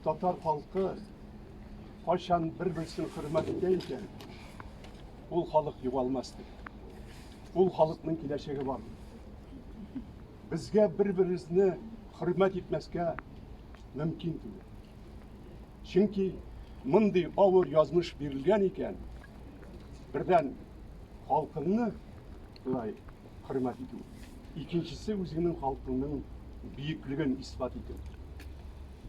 Татар халкы кайчан бер-берсен хөрмәт итә икән, ул халык югалмас дип. Ул халыкның киләчәге бар. Безгә бер-беребезне хөрмәт итмәскә мөмкин түгел. Чөнки мондый авыр язмыш бирелгән икән, бердән халкыңны болай хөрмәт итү, икенчесе үзеңнең халкыңның бөеклеген исбат итү.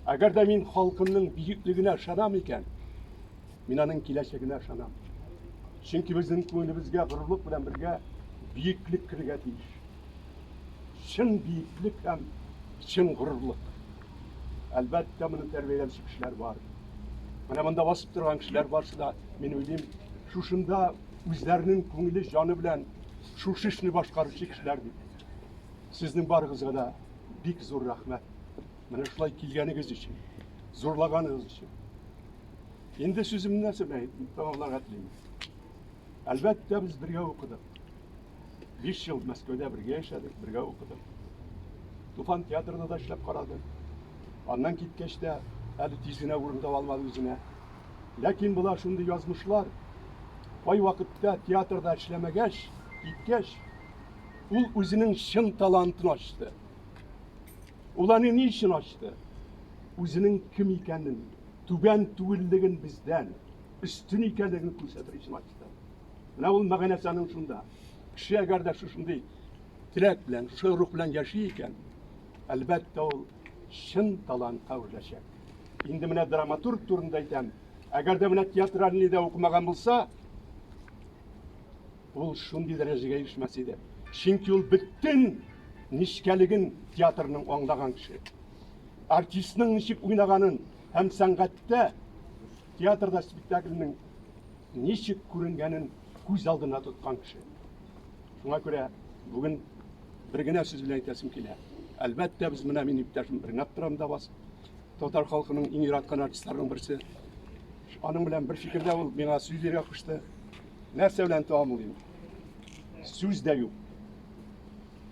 Әгәр дә мин халкымның бөеклегенә ышанам икән, мин аның киләчәгенә ышанам. Чөнки безнең күңелебезгә горурлык белән бергә бөеклек керергә тиеш. Чын бөеклек һәм чын горурлык. Әлбәттә, моны тәрбияләүче кешеләр бар. Менә монда басып торган кешеләр барсы да, мин уйлыйм, шушында үзләренең күңеле, җаны белән шушы эшне башкаручы кешеләр дип. Сезнең барыгызга да бик зур рәхмәт. Менә шулай килгәнегез өчен, зурлаганыгыз өчен. Инде сүземне нәрсә белән тәмамларга телим. Әлбәттә, без бергә укыдык. 5 ел Мәскәүдә бергә яшәдек, бергә укыдык. Туфан театрында да эшләп карады. Аннан киткәч тә әле тиз генә урын таба алмады үзенә. Ләкин була шундый язмышлар. Кайвакытта театрда эшләмәгәч, киткәч, ул үзенең чын талантын ачты. Ул аны ни өчен ачты? Үзенең кем икәнен, түбән түгеллеген бездән, өстен икәнлеген күрсәтер өчен ачты. Менә ул мәгънәсе аның шунда. Кеше әгәр дә шушындый теләк белән, шушы рух белән яши икән, әлбәттә ул чын талантка әвереләчәк. Инде менә драматург турында әйтәм. Әгәр дә менә театральныйда укымаган булса, ул шундый дәрәҗәгә ирешмәс иде. Чөнки ул бөтен нечкәлеген театрның аңлаган кеше. Артистның ничек уйнаганын һәм сәнгатьтә театрда спектакльнең ничек күренгәнен күз алдына тоткан кеше. Шуңа күрә бүген бер генә сүз белән әйтәсем килә. Әлбәттә, без менә мин иптәшем Ренат торам да басып, татар халкының иң яраткан артистларының берсе. Аның белән бер фикердә ул миңа сүз бирергә кушты. Нәрсә белән тәмамлыйм? Сүз дә юк.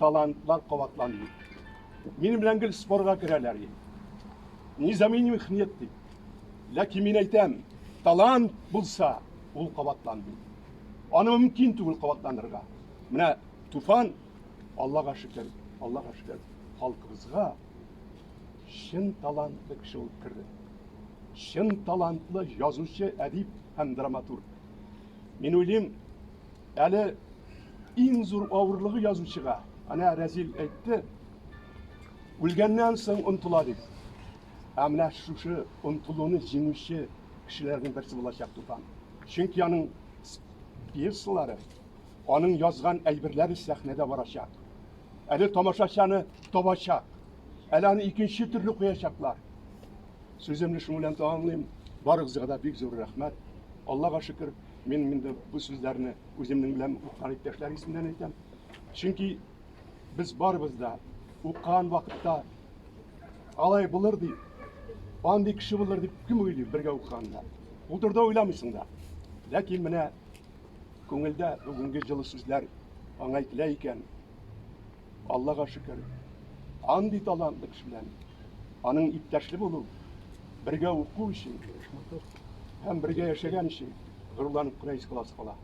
Талантлар кабатланмый. Минем белән гел спорга керәләр. Незаменимых нет дип. Ләкин мин әйтәм, талант булса, ул кабатланмый. Аны мөмкин түгел кабатланырга. Менә Туфан, Аллага шөкер, Аллага шөкер, халкыбызга чын талантлы кеше булып керде. Чын талантлы язучы, әдип һәм драматург. Мин уйлыйм, әле иң зур авырлыгы язучыга, әнә Рәзил әйтте, үлгәннән соң онтыла дип. Ә менә шушы онтылуны җиңүче кешеләрнең берсе булачак Туфан. Чөнки аның пьесалары, аның язган әйберләре сәхнәдә барачак. Әле тамашачы аны табачак. Әле аны икенче төрле куячаклар. Сүземне шуның белән тәмамлыйм. Барыгызга да бик зур рәхмәт. Аллага шөкер, мин инде бу сүзләрне үземнең белән укыган иптәшләр исеменнән әйтәм. Чөнки без барыбыз да укыган вакытта алай булыр дип, андый кеше булыр дип кем уйлый бергә укыганда? Ул турыда уйламыйсың да. Ләкин менә күңелдә бүгенге җылы сүзләр аңа әйтелә икән, Аллага шөкер, андый талантлы кеше белән аның иптәшле булу, бергә уку өчен һәм бергә яшәгән өчен горурланып кына искә аласы кала.